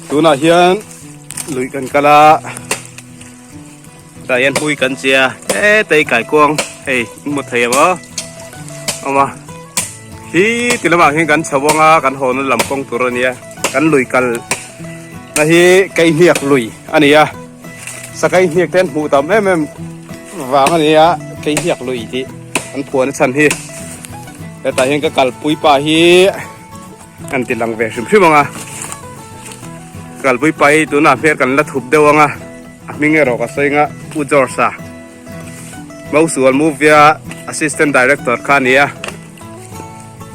Tunah hian lui kan kal a, tah hian hui kan che a, hetah hi kaikuang hei in hmu thei ang aw awm a, hi ti lamah hian kan chho ang a kan haw na lam kawng tur a nia, kan lui kal na hi keihniak lui a ni a, sakaihniak te an hmuh tam em em vang a ni a, keihniak lui tih an phuahna chhan hi hetah hian ka kalpui pa hi. Kan ti lang ve hrim hrim ang a, kalpui pa hi tunah hmel kan la thup deuh ang a, a hming erawh ka sawi ang a, U George-a Mosual Movie-a Assistant Director kha a ni a,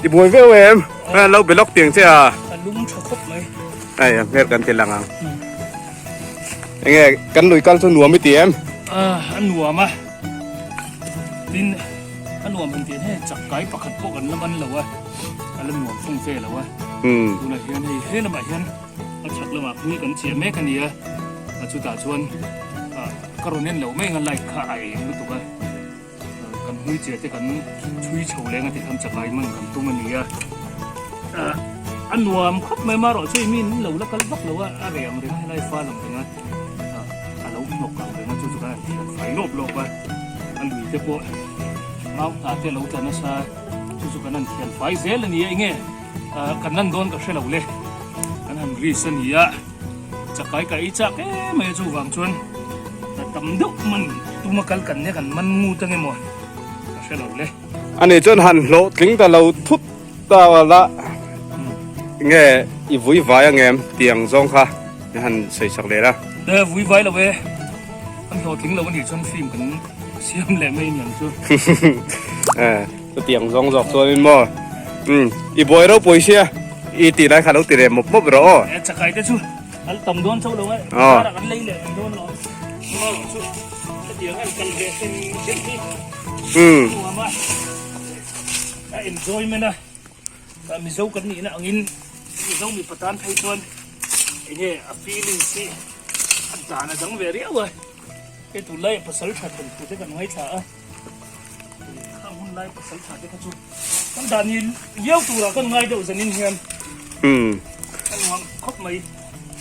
i buai viau em? A lo be lawk tiang che a. A lum tha khawp mai. Hei a hmel kan ti lang ang. Enge kan lui kal chu nuam i ti em? A nuam a, tin. A nuam han tih hei chak kai pakhat pawh kan la man lo a, a la nuam fung fe lo a. Tunah hian hei he lamah hian a chhak lamah hmui kan chiah mek a ni a, a chutah chuan ka rawn en loh mai ang a light kha a eng lutuk a, kan hmui chiah te kan chhui chho leng a ti khan chakai man kan tum a ni a. A nuam khawp mai marawh chu mi in lo la kal vak lo a, a reh ang reng a helai fal ang reng a, a lo hnawk ang reng a chu chu khan a thian fai lawp lawp a. A lui te pawh mau hna te lo tla nasa chu chu kan han thian fai zel a ni a enge kan lan dawn ka hre lo le kan han risk a ni a chakai ka ei chak em mai a chuvang chuan tam deuh man tuma kal kan nia kan man ngut ange maw ka hre lo le. Ani chuan han hlawhtling ta lo thut ta la nge i vui vai angem tiang zawng kha i han sawi chak leh la. E vui vai lo e. Kan hlawhtling lo anih chuan film kan siam leh mai aniang chu. E chutiang zawng zawk chuanin maw umm i buai ropui sia i tih lai kha lo ti reh mawp mawp rawh aw. E chakai te chu an tam dawn chauh lo e bazar ah kan lei leh mai dawn lo amaherawh chu hetiang an kal ve hrim hrim hi nuam a a enjoyment a Mizo kan nihna angin Mizo mipa tan phei chuan enge a feelings hi a dan a dang ve riau a, hei tunlai pasal tha thawnthu te kan ngaithla a, khang hun lai pasal tha te kha chu kan dan hi liau turah kan ngai deuh zanin hian a nuam khawp mai,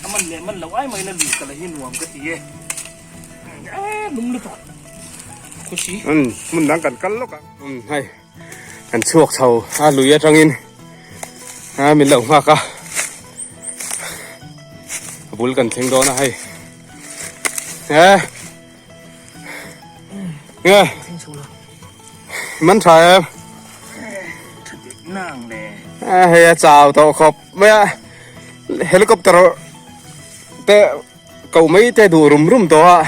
a man leh man loh ai mai na lui ka la hi nuam ka ti e, lum lutuk khusi. Hmun dang kan kal lawk a, hei. Kan chhuak chho a lui atangin a min lo nghak a a bul kan thleng dawn a hei e nge man tha em hei a chau tawh khawp mai a helicopter te ko mai te duh rum rum tawh a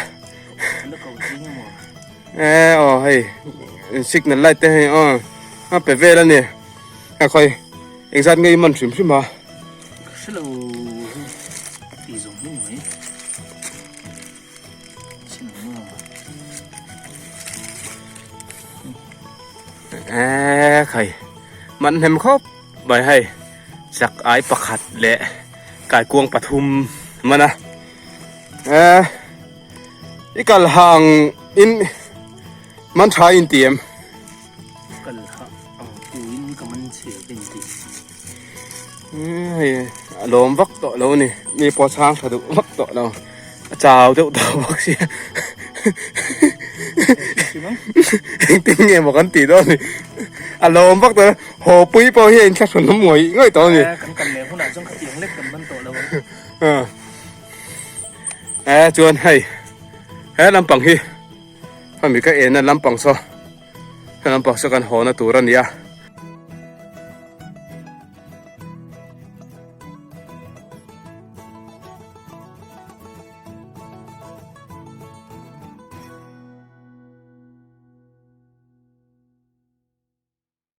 e aw hei signal light te hei aw a pe vel a ni a khawi engzat nge i man hrim hrim a hrelo ti zawng hi ni mai e khai man hnem khawp mai hei chak ai pakhat leh kaikuang pathum man a e i kal hang in man tha in ti em kal ha ang puin ka man chhe ka in ti hei a lawm vak tawh lo a ni mi pawh chhang tha duh vak tawh lo a chau deuh tawh bawk sia engtin nge maw kan tih dawn ni a lawm vak tawh lo haw pui pawh hi a inthlahrun awm ngawih ngawih tawh a ni kan kal leh hunah chuan khatiang lek kan man tawh lo ang e chuan hei he lampang hi hemi ka enna lampang saw he lampang saw kan haw na tur a ni a.